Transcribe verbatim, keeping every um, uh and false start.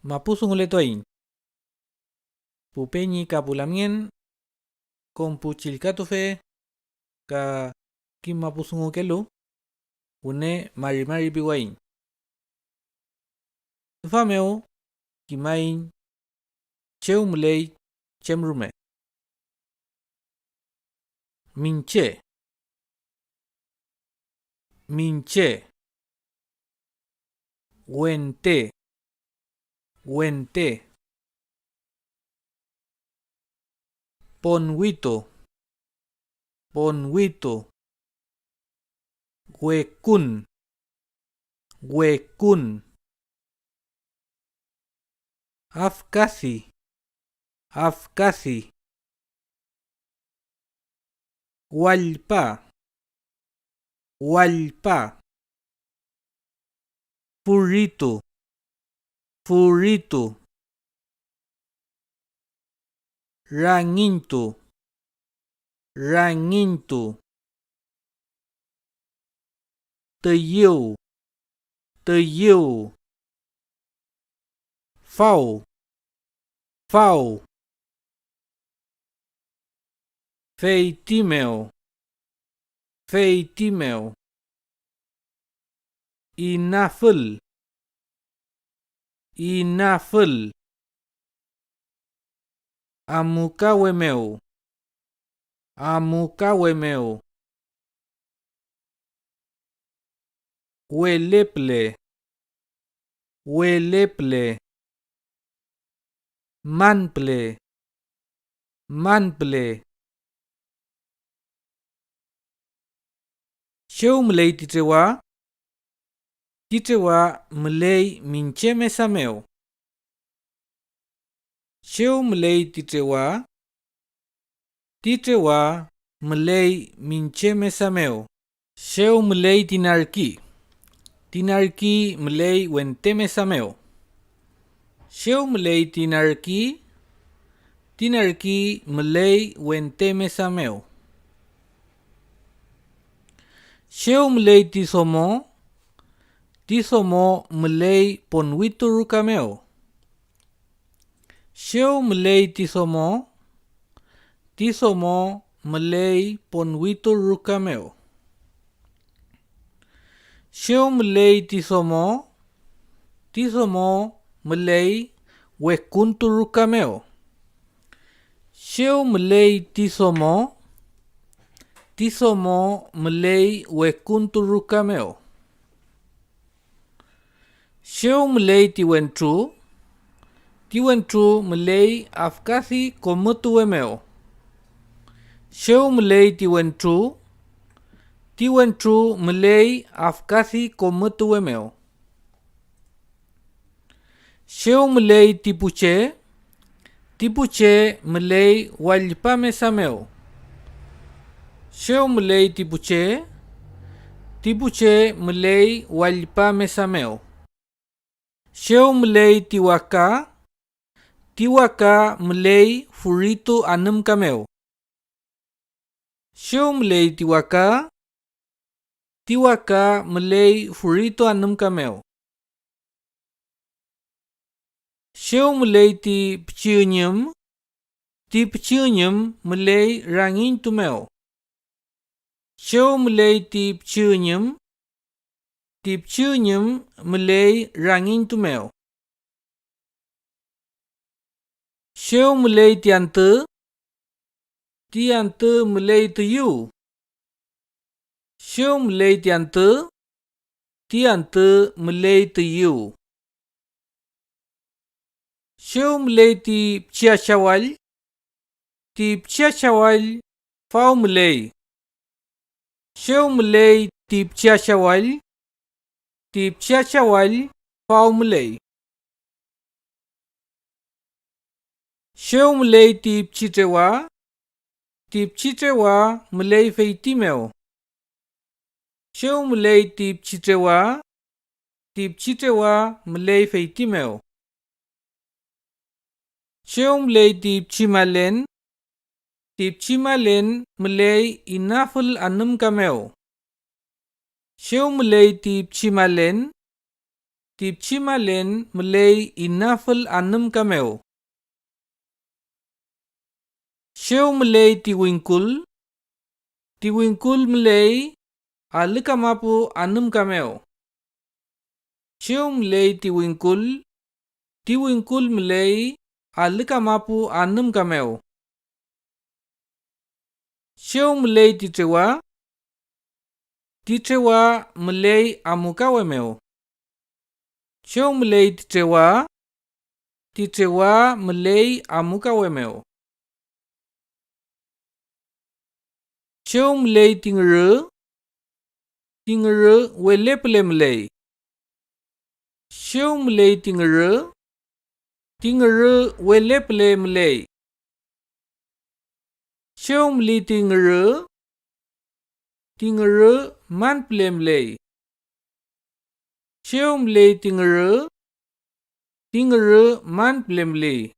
Mapudunguletuaiñ. Pu peñi ka pu lamngen, kom pu chillkatufe ka kim mapudungukelu, wüne mari mari piwayiñ. Tüfa mew kimaiñ chew müley chem rume. Miñche. Miñche. Wente. Wente. Ponwitu. Ponwitu. Wekun. Wekun. Afkasi. Afkasi. Wallpa. Wallpa. Furitu. Furitu. Rangiñtu. Rangiñtu. Tüyüw. Tüyüw. Faw. Faw. Feyti mew. Feyti mew. Inafül. Inafül. Amukawe mew. Amukawe mew. Wele püle. Wele püle. Man püle. Man püle. Chew müley ti trewa. Ti trewa müley miñche mesa mew. Chew müley ti trewa. Ti trewa müley miñche mesa mew. Chew müley ti narki. Ti narki müley wente mesa mew. Chew müley ti narki. Ti narki müley wente mesa mew. Chew müley ti domo. Ti domo müley ponwitu ruka mew. Chew müley ti domo. Ti domo müley ponwitu ruka mew. Chew müley ti domo. Ti domo müley wekuntu ruka mew. Chew müley ti domo. Ti domo müley wekuntu ruka mew. Chew müley ti wentru. Ti wentru müley afkadi komütuwe mew. Chew müley ti wentru. Ti wentru müley afkadi komütuwe mew. Chew müley ti pu che. Ti pu che müley wallpa mesa mew. Chew müley ti pu che. Ti pu che müley wallpa mesa mew. Chew müley ti waka. Ti waka müley furitu anümka mew. Chew müley ti waka. Ti waka müley furitu anümka mew. Chew müley ti pichi üñüm. Ti pichi üñüm müley rangiñtu mew. Chew müley ti pichi üñüm. Ti pichi üñüm müley rangiñtu mew. Chew müley ti antü. Ti antü müley tüyüw. Chew müley ti antü. Ti antü müley tüyüw. Chew müley ti pichi achawall. Ti pichi achawall faw müley. Chew müley ti pichi achawall. Ti pichi achawall faw müley. Chew müley ti pichi trewa. Ti pichi trewa müley feyti mew. Chew müley ti pichi trewa. Ti pichi trewa müley feyti mew. Chew müley ti pichi malen. Ti pichi malen müley inafül anümka mew. Chew müley ti pichi malen. Ti pichi malen müley inafül anümka mew. Chew müley ti wingkul, ti wingkul müley alü kamapu anümka mew. Chew müley ti wingkul, ti wingkul müley alü kamapu anümka mew. Chew müley ti trewa, ti trewa müley amukawe mew. Chew müley ti trewa, ti trewa müley amukawe mew. Chew müley ti ngürü, ti ngürü wele püle müley. Chew müley ti ngürü, ti ngürü wele püle müley. Chew müley ti ngürü, ti ngürü man püle müley. Chew müley ti ngürü, ti ngürü man püle müley.